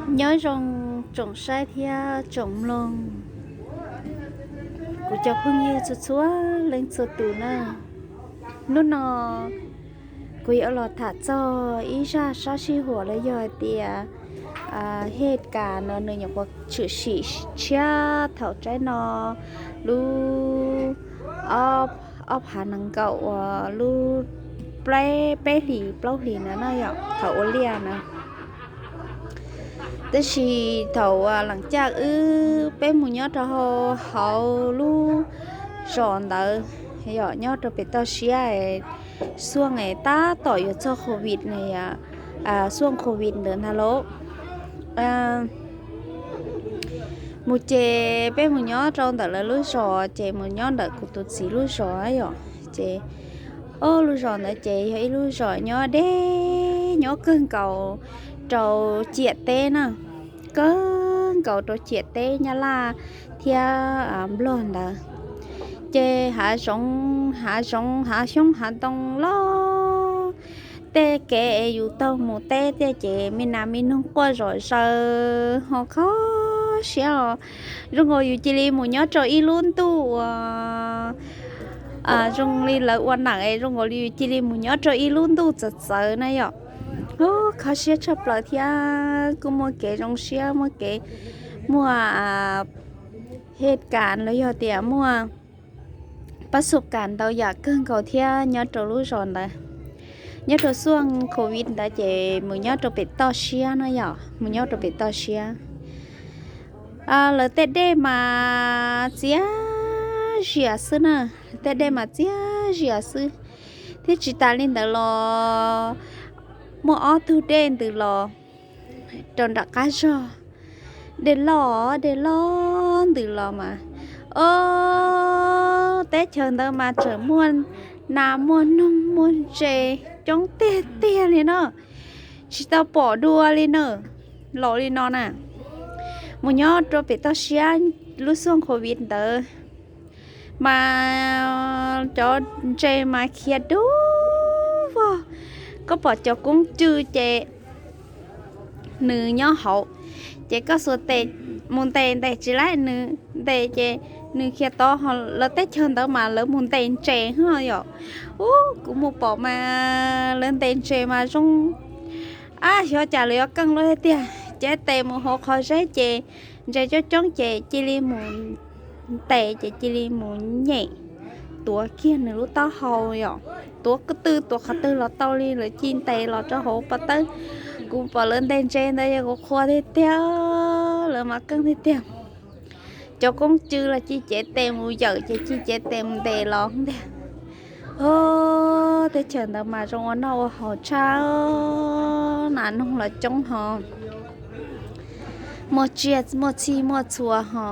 Nyob zoo tsoom saib thiab tsoom mloog, kuv cov phooj ywg txhua txhua leej txhua tus na. Hnub no kuv yuav los tham txog ib zaj sab sij huam los yog hais tias hej kas no nws nyuam qhuav tshwm sim tshiab thaum tsaib no lub ob phav nees nkaum uas lub peb hlis plaub hlis na no yom, thaum ua liaj na. Tab sis thaum leem caj wb peb mus nyob rau hauv lub zos ntawd, yog nyob rau pem toj siab, xuaj es tab tom yuav txog covid, xuaj covid ntawd ntag lauj. Mus ces peb mus nyob rau ntawm lawv lub zos, ces mus nyob ntawm kuv tus txiv lub zos yom. Ces ob lub zos ntawd ces yog ib lub zos nyob deb, nyob kawg nkaus rau ciam teb na, kawg nkaus rau ciam teb Nyab Laj thiab Nplog ntawd. Ces hav zoov hav zoov hav xyoob hav ntoo loj, tej kev es yus taug mus teb tiag ces me nas me noog quaj zom zaws ho kho siab os. Zoo nkaus yus cia li mus nyob rau ib lub ntuj uas zoo li lawv ua nam es zoo nkaus li yus cia li mus nyob rau ib lub ntuj txawv txawv na yom. Kho siab tshaj plaws thiab kuj muaj kev zoo siab, muaj kev, muaj hej kas los yog tias muaj pab xub kas ntau yam kawg nkaus thiab nyob rau lub zos ntawd. Nyob rau xuaj covid ntawd ces mus nyob rau pem toj siab na yom, mus nyob rau pem toj siab. Lawv tej dej mas txias zias xwb na, tej dej mas txias zias xwb, thiab tsis tas li ntawd los muaj ob tug dej ntws los rau nram qab zog, dej loj dej loj ntws los mas, o, teb chaws ntawd mas tseem muaj nas muaj noog muaj ntses coob tiag tiag li no, tsis tau pom dua li na, los li no na. Mus nyob rau pem toj siab lub xuaj covid ntawd mas cov ntses mas khiav dub vog, koj pom cov koob cw ces nws nyob hauv, ces koj xuas tes mus ntes ntes tsis laib nws, ntes ces nws khiav tod. Lawv teb chaws ntawd mas lawv mus ntes ntses ho yom. Ub, kuv mus pom mas lawv ntes ntses mas zoo, ab, xyov cas lawv yuav keej luaj tiag, cev tes mus hauv qhov zeb ces ntses coob coob ces cia li mus ntes ces cia li mus nyem tuav kiag nws lub taub hau yom, tuav qhov twg tuav qhov twg los tau li, lawv cia li ntes los rau hauv pob tawb. Kuv pom lawv ntes ntses ntawd yog kuv qhuas tiag tiag, lawv mas keej tiag tiag. Cov koob cw los cia li cev tes mus yawm ces cia li cev tes mus ntes los tiag. Teb chaws ntawd mas zoo ua noj ua haus tshaj, nas noog los coob ho, muaj tsiaj muaj txhij muaj txhua ho,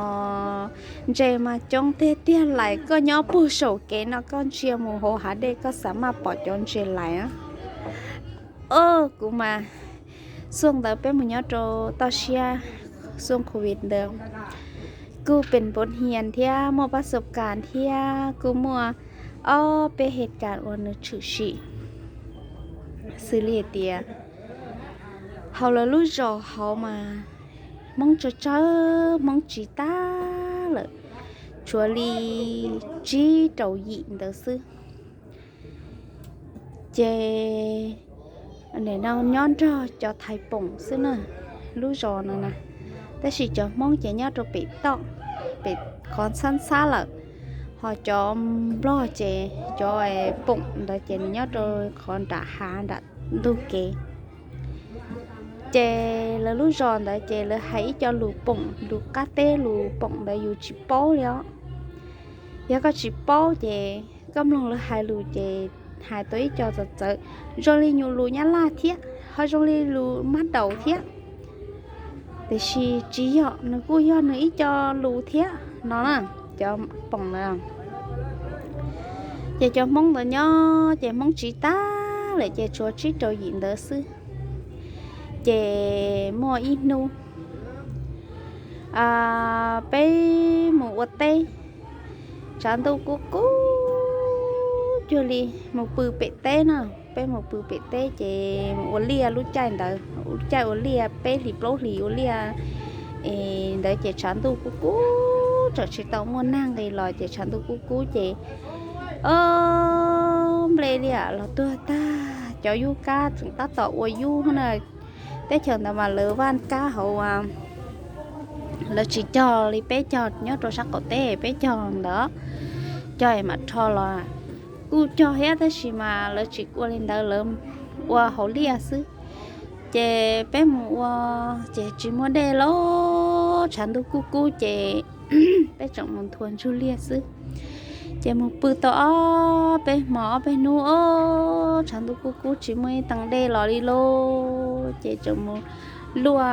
ntses mas coob tiag tiag lais. Koj nyob puag saum kev no koj ntsia mus hauv hav dej koj xav maj pom cov ntses lais. Kuv mas xuaj ntawd peb mus nyob rau toj siab, xuaj covid ntawd kuj pes npov hias thiab muaj pab xub kas thiab kuj muaj ob peb hej kas uas nws tshwm sim xws li hais tias hauv lawv lub zos hauv mas Hmoob tsawg tsawg, Hmoob tsis tag lawm, tshuav li tsib rau yim ntawd xwb. Ces nyob nrog cov Thaib Poom xwb na, lub zos no na, tab sis cov Hmoob ces nyob rau pem toj, pem qhov ntxhab ntxhab lawm, ho cov Nplog ces cov Poom ntawd ces nws nyob rau qhov nram hav nram ntug kev. Ces lawv lub zos ntawd ces lawv hais ib co lus Poom, lus qab teb lus Poom ntawd yus tsis paub li os. Yog koj tsis paub ces koj mloog lawv hais lus ces hais tau ib co txawv txawv, zoo li nyuam lus Nyab Laj thiab, ho zoo li lus Mab Daus thiab. Tiam sis tsis yog, nws kuj yog nws ib co lus thiab no na, cov Poom ntawd. Ces cov Hmoob ntawd nyob ces Hmoob tsis tag lawm ces tshuav tsib rau yim ntawd xwb. Ces muaj ib hnub peb mus ua teb, tshav ntuj kub kub cuag li, mus pw pem teb na, peb mus pw pem teb ces mus ua liaj lub caij ntawd. caij ua liaj, peb hlis plaub hlis ua liaj ntawd ces tshav ntuj kub kub, tseem tsis tau muaj nag nqis los ces tshav ntuj kub kub ces, o, nplej liaj los tuag tag. Cov yub kab tseem tab tom ua yub na. Teb chaws ntawd mas lawv vaj kab hauv, lawv tsis cog li peb cog nyob rau sab qaum teb, peb cog ntawd, cog mam rho los. Kuj cog thiab tab sis mas lawv tsis ua li ntawd, lawv ua hauv liaj xwb. Ces peb mus ua, ces tsis muaj dej los tshav ntuj kub kub ces peb tseem mus nthua ntsug liaj xwb. Ces mus pw tau ob peb hmo ob peb hnub, o, tshav ntuj kub kub tsis muaj ib tee dej los li lauj, ces tseem mus luaj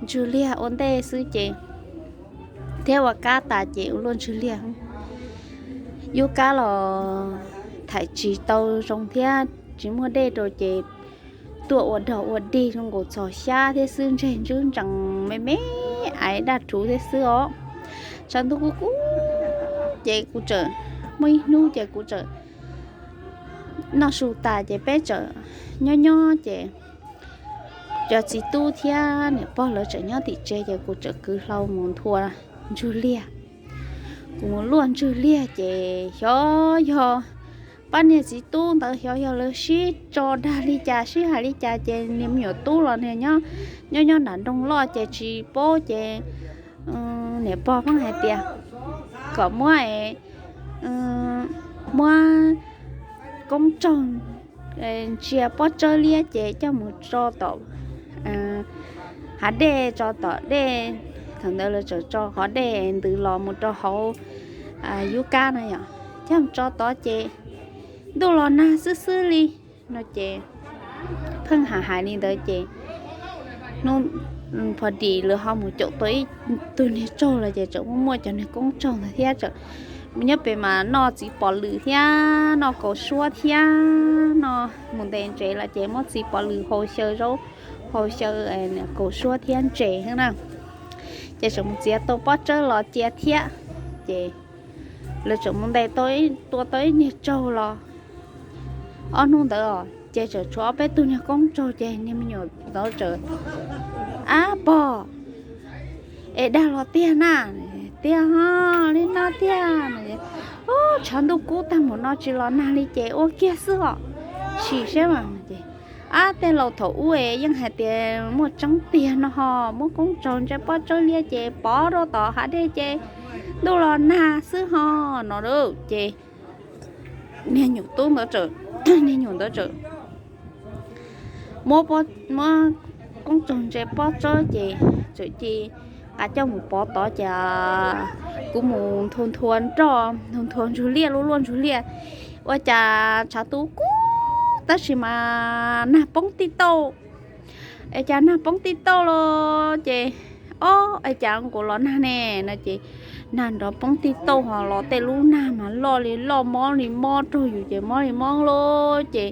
ntsug liaj ua ntej xwb ces thiab ua kab tas ces ua luaj ntsug liaj. Yub kab los thaiv tsis tau zoo thiab tsis muaj dej rau ces tuaj ua dog ua dig zoo nkaus txhos xyab thiab xwb, ntseg ntswb ntsees me me, aiv daj rhuv thiab xwb os. Tshav ntuj kub kub ces kuv tseem, muaj ib hnub ces kuv tseem noj su tas ces peb tseem nyob nyob ces cov txiv tub thiab niam pog lawv tseem nyob tim tsev ces kuv tseem kwv hlau mus nthua ntsug liaj. Kuv mus luaj ntsug liaj ces xyov yog pab niag txiv tub ntawd xyov yog lawv sib tso dag li cas sib hais li cas ces niag me nyuam tub los niag nyob nyob nram nroog loj ces tsis paub ces niam pog pheej hais tias kom muab, muab koob tsaug ntsia pob tsawb liab ces coj mus tso tom hav dej, tso tom dej. Thaum ntawd lawv tseem tso qhov dej ntws los mus rau hauv yub kab na yom, coj mus tso tod ces ntuj los nag xwb xwb li no ces pheej hais hais li ntawd ces hnub pho dim lawv ho mus caum tau ib tug niag tsaug los ces tseem muaj muaj cov niag koob tsaug ntawd thiab. Nyob pem mas noj txiv pos lwm thiab noj kaus suab thiab no, mus ntes ntses los ces muab txiv pos lwm hau xyaw zaub, hau xyaw kaus suab thiab ntses na. Ces tseem mus txiav tau pob tsawb los cia thiab. Ces lawv tseem mus ntes, tua tau ib niag tsaug los ob hnub ntawd ces tseem tshuav ob peb tug niag koob tsaug ces niag me nyuam ntawd tseem, ab pog, es dag los tiag na? Tiag ho, li no tiag. Tshav ntuj kub tag mus no tsis los nag li ces ua kiag xwb os, sim seb mas. Ces ab, tej laus thaum ub es yeej hais tias muaj tseeb tiag no ho, muab koob tsaug ntsia pob tsawb liab ces pov rau tom hav dej ces ntuj los nag xwb ho no. Ces niag nyuam tub ntawd, niag nyuam ntawd tseem muab, muab koob tsaug ntsia pob tsawb ces tseem cia li coj mus pov tod ces kuv mus nthua nthua nroj, nthua nthua ntsug liaj, luaj luaj ntsug liaj, ua cas tshav ntuj kub tab sis mas nag poob tij tauj. Es cas nag poob tij tauj los ces, ob, es cas nkaus los nag ne no ces nag nrov poob tij tauj ho los tej lub nag mas loj li loj mob li mob raug yus ces mob li mob lawm ces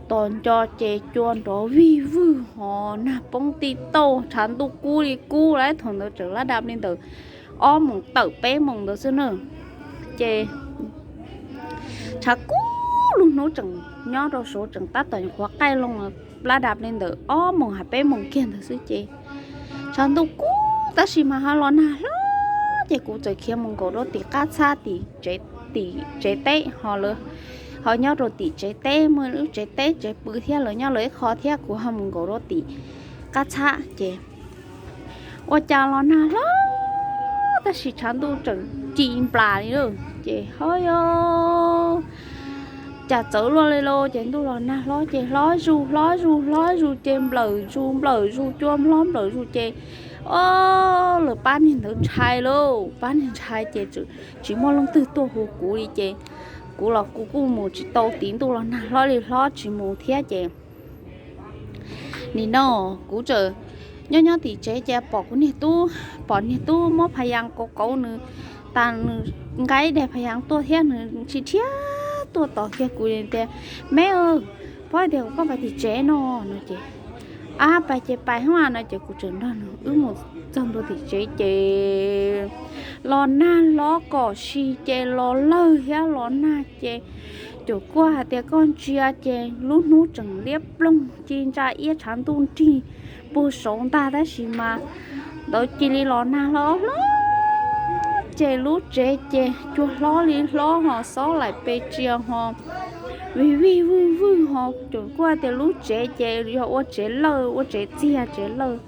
tos nco ces cua nrov vij vwg ho nag poob tij tauj, tshav ntuj kub li kub lawm. Thaum ntawd tseem lab dab li ntawm ob moos tawm peb moos ntawd xwb na. Ces tshav kub lug hnub tseem nyob rau saud tseem tab tom nyuam qhuav qaij loo, lab dab li ntawm ob moos ha peb moos kiag ntawd xwb ces tshav ntuj kub tab sis mas ho los nag hlob ces kuv txawm khiav mus nkaum rau tim qab txhab tim tsev teb ho lawv ho nyob rau tim tsev teb, muaj lub tsev teb tsev pw thiab lawv nyob lawv ib qho thiab kuv ho mus nkaum rau tim qab txhab ces ua cas los nag hlob tab sis tshav ntuj tseem ci nplas li lawm ces ho yog cas txawv luaj li lauj ces ntuj los nag hlob ces hlob zus hlob zus hlob zus ces nplawm zus nplawm zus cua hlob nplawm zus ces, o, lawv pab niag ntawd ntshai lauj, pab niag ntshai ces tsis muaj leej twg tuaj hu kuv li ces kuv los kuv kuj mus tsis tau tid, ntuj los nag hlob li hlob tsis mus thiab ces nim no kuv tseem nyob nyob tim tsev ces pom kuv niag tub, pom niag tub muab phas yas kauv kauv nws tas, nws nqa ib daim phas yas tuaj thiab nws tsis thiab tuaj tos kiag kuv tias, me, pab tias kuv pab pais tim tsev no no ces, ab, pais ces pais hos no ces kuv tseem nrog nws wb mus txog ntua tim tsev ces los nag hlob kom si ces los lawg thiab los nag ces Cuam Kuaj hais tias, Koj ntsia ces lub hnub tseem liab ploog ci ntsa iab tshav ntuj nrig puag saud ntag, tab sis mas ntawd cia li los nag hlob hlob, ces lub tsev ces cua hlob li hlob ho xob laim pes tsia ho vij vij vwj vwj ho. Cuam Kuaj tias lub tsev ces yog ua tsev lawj, ua tsev txiag tsev lawj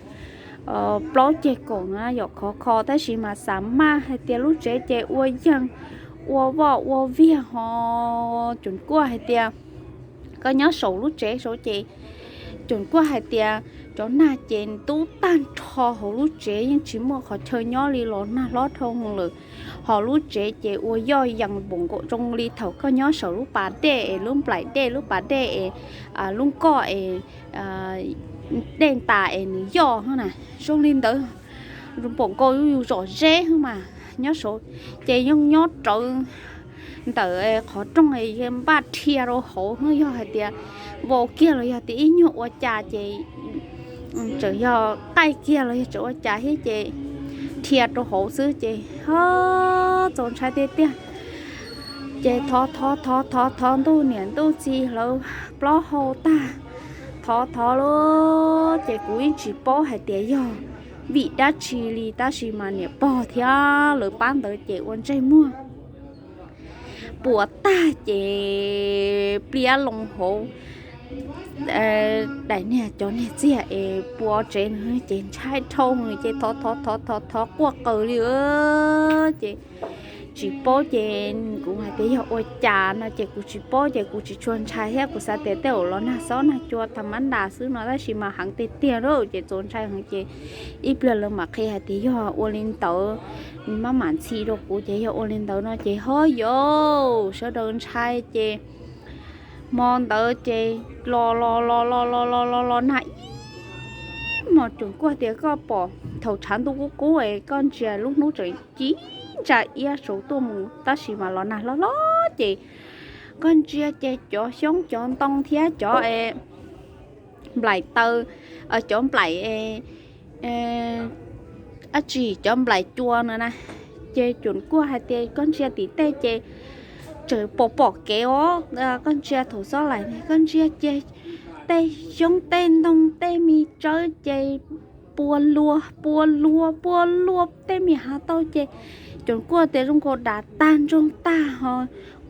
plaub ceg kaum na, yom, khov kho, tab sis mas xav maj hais tias lub tsev ces ua yeeg, ua voj ua viag ho. Cuam Kuaj hais tias, Koj nyob saum lub tsev saud ces, Cuam Kuaj hais tias, cov nag ces ntub tag nrho hauv lub tsev, yeej tsis muaj qhov chaw nyob li, los nag hlob dhau lawm. Ho lub tsev ces ua yoj yees npaum nkaus zoo li thaum koj nyob saum lub pas dej es lub nplaim dej, lub pas dej es lub nkoj es dej ntas es nws yoj na, zoo li ntawd, npaum nkaus yus zom zeb xwb mas nyob saud. Ces yeej nyob rawv ntawm qhov rooj es npaj rhia rau hauv, yog hais tias vau kiag los yog tias ib nyuag ua cas ces tseem yog qaij kiag los yog tseem ua cas thiab ces rhia rau hauv xwb ces ho txaus ntshai tiag tiag. Ces thov thov thov thov thov ntuj niam ntuj txiv hlawv plaub hau tag, thov thov lawm ces kuv yeej tsis paub hais tias yog vim dab tsi li, tab sis mas niam pog thiab lawv pab ntawd ces ua ntsej muag puas tag ces pliab loo hauv daim niag cov niag txiag es puab tsev ces ntshai dhau ces thov thov thov thov thov quaj qw li ces tsis paub ces kuv hais tias yog ua cas no ces kuv tsis paub ces kuv tsis tshua ntshai thiab, kuv xav tias tej zaum los nag xob nag cua tag mab ntas xwb no, tab sis mas heev tiag tiag lawm ces txaus ntshai heev ces ib pliag lawv mam qhia hais tias yog ua li ntawd, maj mam ntxhi rau kuv ces yog ua li ntawd no ces ho yau sawv daws ntshai ces hmo ntawd ces los los los los los los los los nag ib hmos. Cuam Kuaj tias koj pom thaum tshav ntuj qub qub es koj ntsia lub hnub tseem ci ntsa iab saud tuaj mus tab sis mas los nag hlob hlob ces koj ntsia ces cov xyoob cov ntoo thiab cov nplaim taw, cov nplaim dab tsi, cov nplaim cua no na. Ces Cuam Kuaj hais tias koj ntsia tim tej ces tseem pom pom kev os, koj ntsia thaum xob laim koj ntsia ces tej xyoob tej ntoo tej me tsawb ces pua luag pua luag pua luag tej me hav tau ces Cuam Kuaj tias zoo nkaus dam tag ntsoog tag ho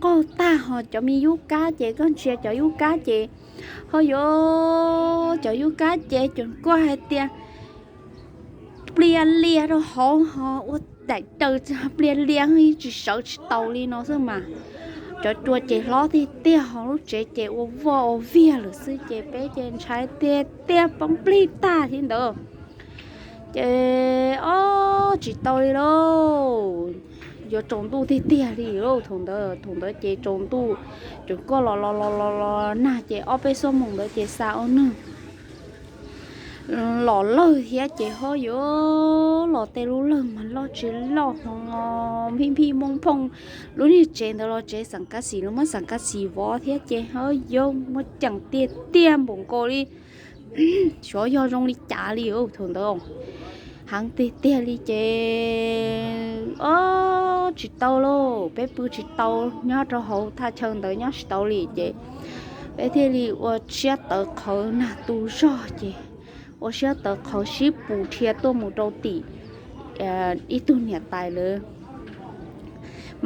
qaug tag ho cov me yub kab ces koj ntsia cov yub kab ces ho yuav cov yub kab ces Cuam Kuaj hais tias plias lias rau hauv ho ua daim daws plias lias yeej tsis sawv tsis taus li no xwb mas. Cov cua ces hlob tiag tiag ho lub tsev ces ua voj ua viag lawm xwb ces peb ces ntshai tiag tiag poob plig tag thiab ntawd. Ces ob tsis tau li lauj, yuav tsaus ntuj tiag tiag li lauj thaum ntawd. Thaum ntawd ces tsaus ntuj, Cuam Kuaj los los los los los nag ces ob peb xuab moos ntawd ces xa ua nws los lawg thiab ces ho yuav los tej lub lawg mas loj tsis loj ho phij phij mooj phooj. Lub niag tsev ntawd los tsev xeem kab xis, lub muab xeem kab xis vov thiab ces ho yuav muaj ceem tiag tiag npaum nkaus li xyov yog zoo li cas li thaum ntawd. Heev tiag tiag li ces ob tsis tau lauj, peb pw tsis tau, nyob rau hauv thaj chaw ntawd nyob tsis tau li ces peb thiaj li ua siab tawv qhawv nag tu zog ces ua siab tawv qhawv sib pus dhia tuaj mus rau tim ib tug niam tais lawv.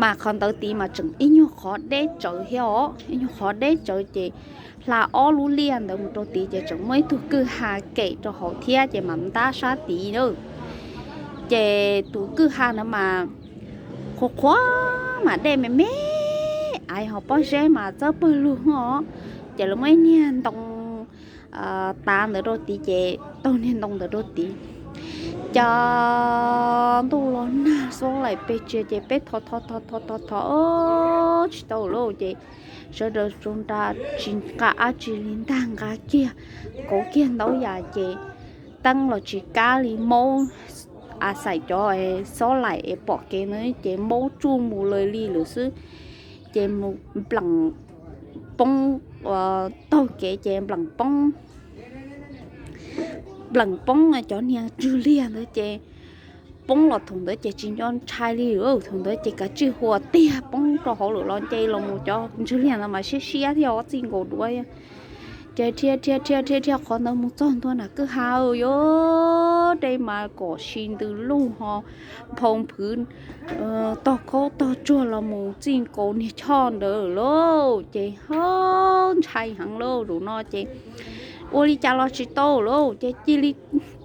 Mas qhov ntawd tid mas tseem ib nyuag qhov deb tsawv thiab os, ib nyuag qhov deb tsawv ces hla ob lub liaj ntawd mus rau tid ces tseem muaj ib tug kwj ha kem rau hauv thiab ces mam ntab sab tid na. Ces tus kwj ha ntawd mas qhuav qhuav mas dej me me, ais ho pob zeb mas txawb pawg lug os. Ces lawv muaj ib niag ntoo tav ntawd rau tid ces taug niag ntoo ntawd rau tid. Ces ntuj los nag xob laim pes tsia ces peb thov thov thov thov thov thov tsis tau lauj ces sawv daws tso nra tsis nqa dab tsi li ntag, nqa kiag, kauv kiag ntaub yas ces teeb los tsis kab li, maub, a xais cov xob laim es pom kev ntawd ces maub tsuj mus lawm li lawm xwb. Ces mus npleem poob, taug kev ces npleem poob, npleem poob cov niag tswg liag ntawd ces poob los thaum ntawd ces tsis nco ntshai li. Thaum ntawd ces kav tsij hu tiag poob rau hauv lawm los nce los mus cov ntswg liag ntawd mas siab siab thiab ob txij nkaus duav. Ces dhia dhia dhia dhia dhia qhov ntawd mus txog ntua nram kwj ha, yuav dej mas kom si ntws luj ho nphoo phwv tog khaub tog tsuag los mus txij nkaus niag choj ntawd lauj. Ces ho ntshai heev lauj, zaum no ces ua li cas los tsis tau lauj, ces cia li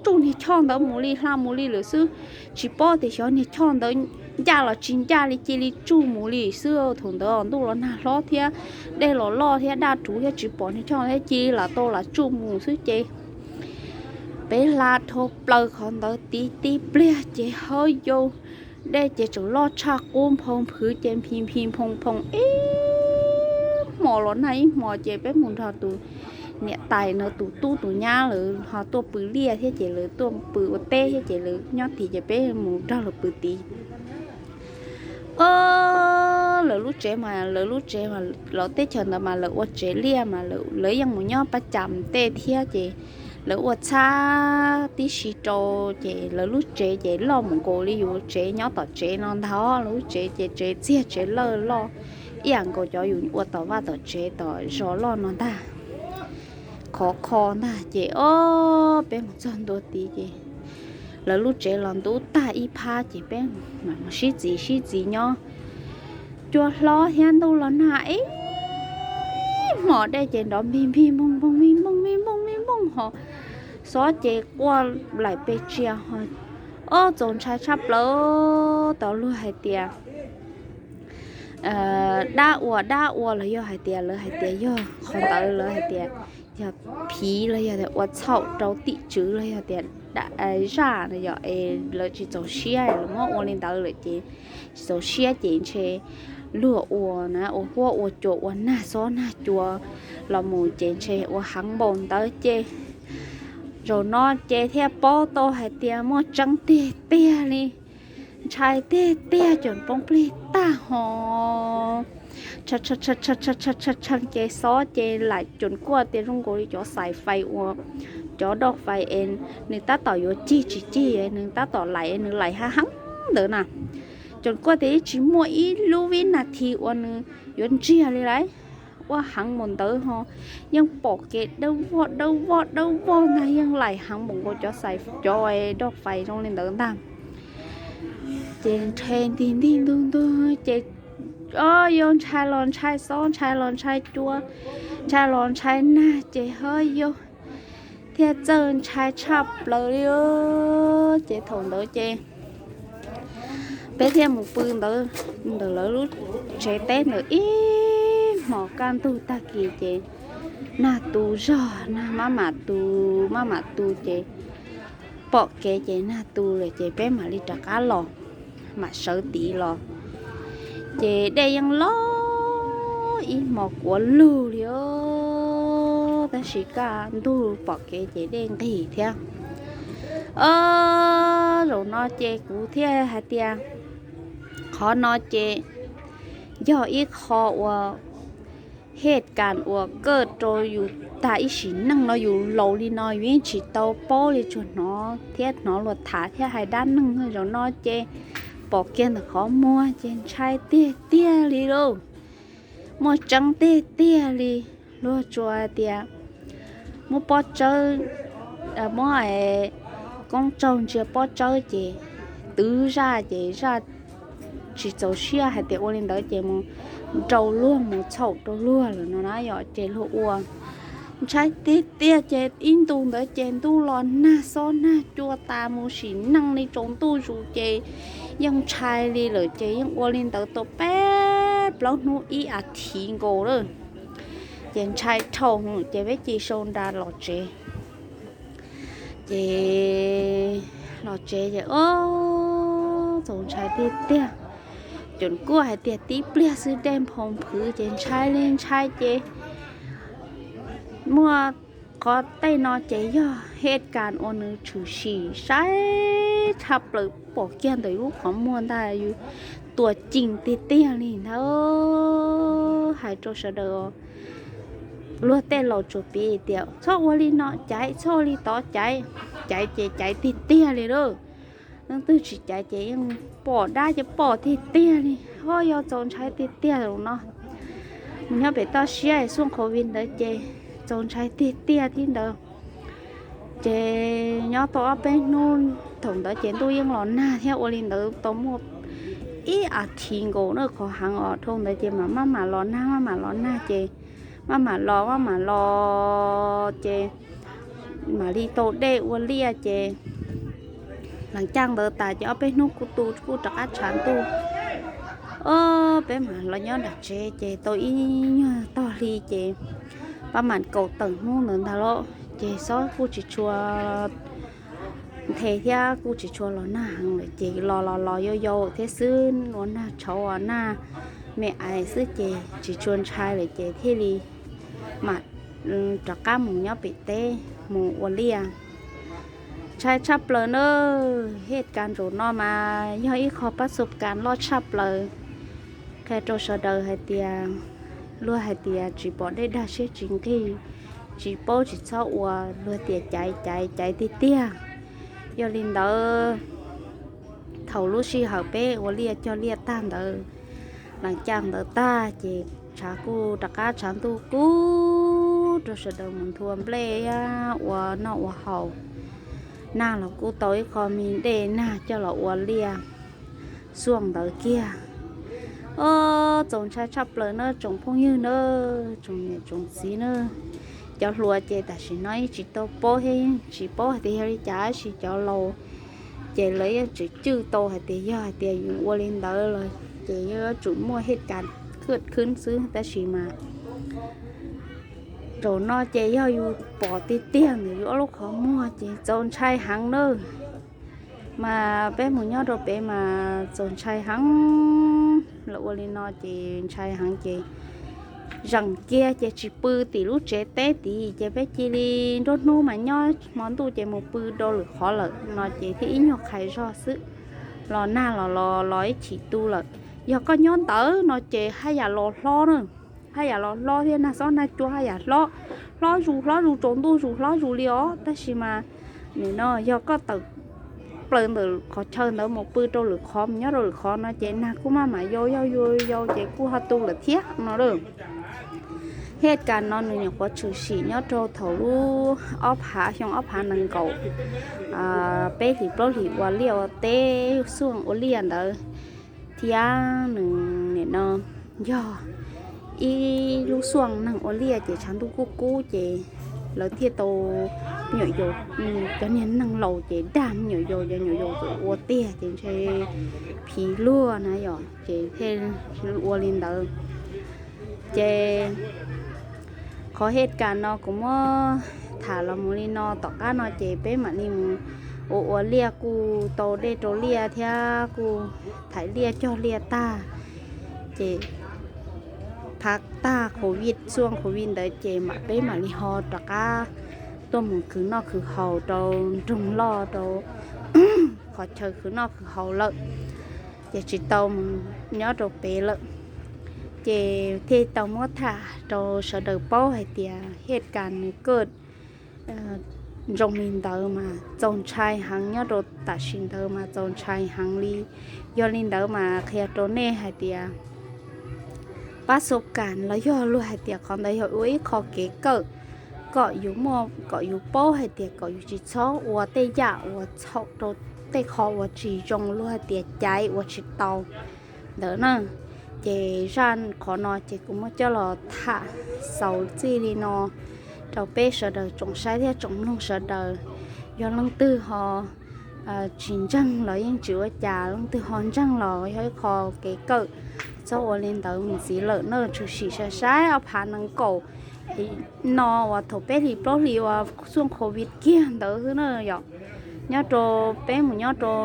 tsuj niag choj ntawd mus li hla mus li lawm xwb. Tsis paub tias xyov niag choj ntawd ncaj los tsis ncaj li, cia li tsuj mus li xwb. Thaum ntawd ntuj los nag hlob thiab, dej los loj thiab, daj rhuv thiab, tsis pom niag choj thiab, cia li lam tau lam tsuj mus xwb ces peb hla dhau plaws qhov ntawd tid tib pliag ces hawb yau dej ces tseem loj tshaj qub nphoo phwv ces nphi nphi nphoo nphoo ib hmo los nag ib hmo ces peb mus nrog tus niam tais no tus tub tus nyab lawv ho tuaj pw liaj thiab ces lawv tuaj pw ua teb thiab ces lawv nyob tid ces peb mus nrog lawv pw tid. Lawv lub tsev mas lawv lub tsev mas lawv teb chaws ntawd mas lawv ua tsev liaj mas lawv yeej mus nyob pab cas tej thiab ces lawv ua txhab tib si rau ces lawv lub tsev ces loj mus nkaus li yus tsev nyob tom tsev no ntag. Lawv lub tsev ces tsev txiag tsev lawj loj ib yam nkaus cov yus ua tom vaj tom tsev tom zos loj no ntag. Khov kho ntag ces ob peb mus txog ntua tid ces lawv lub tsev los ntub tag ib phab ces peb mam mus sib txiv sib txiv nyob. Cua hlob thiab ntuj los nag ib hmos dej ces nrov npig npig npoog npoog npig npoog npig npoog npig npoog ho xob ces quaj laim pes tsia ho ob txaus ntshai tshaj plaws. Tau luag hais tias dab ua dab ua los yog hais tias lawv hais tias yog qhov ntawd lawv hais tias yog phiv los yog tias ua txhaum rau tim tswv los yog tias zaj no yog es lawv tsis txaus siab lawv muab ua li ntawd lawm ces tsis txaus siab ces ntshe luag ua na ua huab ua cua ua nag xob nag cua los mus ces ntshe ua heev npaum ntawd ces zaum no ces thiaj paub tau hais tias muaj tseeb tiag tiag li. Ntshai tiag tiag, cov poob plig tag ho tshee ces xob ces laim cov kuaj tias zoo nkaus li cov xais fais uas cov doj fais es nws tab tom yuav cig tsis cig nws tab tom laim nws laim hav heev ntawd na. Cov kuaj tias yeej tsis muaj ib lub vib nas this uas nws yuav ntsiag li lawm. Ua heev mus ntawd ho yeej pom kev dawb vog dawb vog dawb vog ntag, yeej laim heev mus nkaus cov xais cov doj fais zoo li ntawd ntag. Ces nrhe ntig ntig ntug ntug ces o yau ntshai los ntshai xob, ntshai los ntshai cua, ntshai los ntshai nag ces ho yau thiaj txawj ntshai tshaj plaws li. Ces thaum ntawd ces peb thiaj mus pw ntawd ntawm lawv lub tsev teb ntawd ib hmos kaj ntug tag kis ces nag tu zog, nag maj mam tu, maj mam tu ces pom kev ces nag tu lawm ces peb mam li rov qab los, mam sawv tid los. Ces dej yeej los ib hmos kuav lug li os, tab sis kaj ntug pom kev ces dej nqig thiab. Zaum no ces kuv thiaj hais tias qhov no ces yog ib qho uas hej kas uas kaj rau yus tag ib sim neej no, yus laus li no yus yeej tsis tau paub li, tsuas hnov thiab hnov luag tham thiab hais dab neeg. Zaum no ces pom kiag ntawm qhov muag ces ntshai tiag tiag li lauj. Muaj tseeb tiag tiag li. Luag tsuas hais tias muab pob tsawb, muab koob tsaug ntsia pob tsawb ces twv zaj ces zaj tsis txaus siab hais tias ua li ntawd ces mus nrau luag mus txhaum rau luag lawm no na yom, ces luag ua ntshai tiag tiag ces ib ntu ntawd ces ntuj los nag xob nag cua tas mus sim neej li tsaus ntuj zus ces yeej ntshai li lawm ces yeej ua li ntawd tau peb plaub hnub ib as thiv nkaus lawm. Ces ntshai dhau ces peb cia li sau nra los tsev. Ces los tsev ces o txaus ntshai tiag tiag. Cov kuaj hais tias tib pliag xwb dej nphoo phwv ces ntshai li ntshai ces muaj qhov tej no ces yog hej kas uas nws tshwm sim sai tshaj plaws, pom kiag ntawm lub qhov muag ntag, yus tuag ceem tiag tiag li ntag. Hais rau sawv daws, luag tej laus tsuas piv tias txhob ua li no caiv, txhob ua li tod caiv, caiv ces caiv tiag tiag li lauj. Leej twg tsis caiv ces yeej pom dab ces pom tiag tiag li, ho yog txaus ntshai tiag tiag li no. Mus nyob pem toj siab xuaj covid ntawd ces txaus ntshai tiag tiag thiab ntawd. Ces nyob tau ob peb hnub, thaum ntawd ces ntuj yeej los nag thiab, ua li ntawd tau muaj ib as thiv nkaus na, qhov heev os. Dhau ntawd ces mam maj mam los nag, maj mam los nag ces maj mam los, maj mam los ces mam li tau dej ua liaj ces hla caij ntawd tas ces ob peb hnub kuj tu kuj rov qab tshav ntuj. Peb mam los nyob nram tsev ces tau ib nyuag tog hli ces pab mam kaum tawm hnub ntawd ntag lauj, ces xob kuj tsis tshua nthe thiab kuj tsis tshua los nag heev lawm ces los los los yau yau thiab xwb, ua nag tshauv ua nag me ais xwb ces tsis tshua ntshai lawm ces thiaj li mam rov qab mus nyob pem teb mus ua liaj. Ntshai tshaj plaws na, hej kas nraum no mas yog ib qho pab xub kas loj tshaj plaws. Qhia rau sawv daws hais tias, luag hais tias tsis pom dej dag siab tsis nqig, tsis paub tsis txhob ua, luag tias caiv caiv caiv tiag tiag. Yog li ntawd, thaum lub sij hawm peb ua liaj cog liaj tag ntawd, hla caij ntawd tag ces tshav kuj rov qab tshav ntuj kub rau sawv daws mus nthua nplej ua noj ua haus. Nag los kuj tau ib qho me dej nag coj los ua liaj xuaj ntawd kiag. Ob, txaus ntshai tshaj plaws na tsoom phooj ywg na, tsoom niam tsoom txiv na. Cov hluas ces tam sim no yeej tsis tau paub thiab yeej tsis paub hais tias yog li cas, tab sis cov laus ces lawv yeej tseem cwj tau hais tias yog hais tias yus ua li ntawd los ces yuav tsum muaj hej kas khwj khwb xwb, tab sis mas zaum no ces yog yus pom tiag tiag ntawm yus ob lub qhov muag ces txaus ntshai heev nawb. Mas peb mus nyob rau pem mas txaus ntshai heev, lawv ua li no ces ntshai heev ces zeem kiag ces tsis pw tim lub tsev teb tid ces peb cia li nruab hnub mas nyob hmo ntuj ces mus pw rau lwm qhov lawm no ces thiaj ib nyuag qhais zog xwb. Los nag los los los ib chim tu lawm. Yog koj nyob ntawd no ces haj yam los hlob na, haj yam los hlob thiab, nag xob nag cua haj yam hlob, hlob zus hlob zus, tsaus ntuj zus hlob zus li os. Tab sis mas nim no yog koj tawm plaws ntawm qhov chaw ntawd mus pw rau lwm qhov, mus nyob rau lwm qhov no ces nag kuj maj mam yau yau yau yau ces kuj ho tu lawm thiab no lawm. Hej kas no nws nyuam qhuav tshwm sim nyob rau thaum lub ob phav, xyoo ob phav nees nkaum peb hlis plaub hlis ua liaj ua teb xuaj ua liaj ntawd thiab. Nws nim no yog ib lub xuaj neeg ua liaj ces tshav ntuj kuj kub ces lawv thiaj tau me nyuam yaus, cov niag neeg laus ces dag me nyuam yaus, cov me nyuam yaus txawm ua tiag ces ntshe phiv luag na yom, ces thiaj ua li ntawd. Ces qhov hej kas no kuv muab tham los mus li no, tom qab no ces peb mam li mus ua ua liaj kuj tau dej rau liaj thiab kuj thaiv liaj cog liaj tag ces phav tag covid, xuaj covid ntawd ces mam peb mam li ho rov qab tuaj mus khwv noj khwv haus rau nroog loj, rau qhov chaw khwv noj khwv haus lawm, ces tsis tau mus nyob rau pem lawm. Ces thiaj tau muab tham rau sawv daws paub hais tias hej kas nws kaj zoo li ntawd mas txaus ntshai heev, nyob rau tam sim ntawd mas txaus ntshai heev li. Yog li ntawd mas qhia rau nej hais tias pab xub kas los yog luag hais tias qhov ntawd yog ua ib qho kev kawm kom yus muaj, kom yus paub hais tias kom yus tsis txhob ua tej yam uas txhaum rau tej qho uas tsis zoo, luag hais tias caiv ua tsis tau ntawd na. Ces zaj qhov no ces kuv muab coj los tham xaus txij li no rau peb sawv daws tsoom saib thiab tsoom mloog sawd daws. Yog leej twg ho tsis ntseeg los yeej tsis ua cas, leej twg ho ntseeg los yog ib qho kev kawm, txhob ua li ntawd mus ntxiv lawm na. Tshwm sim sai sai ob phav nees nkaum no uas thaum peb hlis plaub hlis uas xuaj covid kiag ntawd xwb na yom, nyob rau peb mus nyob rau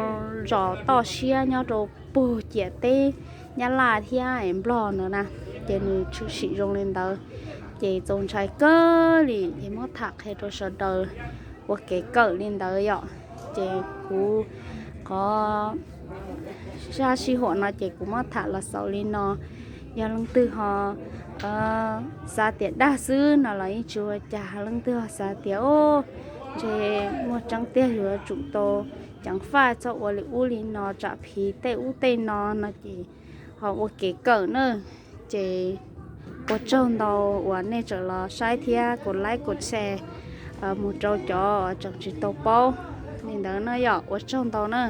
zos toj siab nyob rau puag ciam teb Nyab Laj thiab Nplog ntawd na, ces nws tshwm sim zoo li ntawd, ces txaus ntshai kawg li. Ces muab tham qhia rau sawv daws ua kev kawm li ntawd yom. Ces kuv qhov zaj sij huam no ces kuv muab tham los xaus li no. Yog leej twg ho xav tias dag xwb no los yeej tsis ua cas, leej twg ho xav tias Ces muaj tseeb tiag yuav tsum tau ceev faj txhob ua li ub li no tsam phiv tej ub tej no no ces ho ua kev kawm na. Ces ua tsaug ntau uas nej tseem los saib thiab kuv like kuv share mus rau cov tseem tsis tau paub li ntawd na yom, ua tsaug ntau na.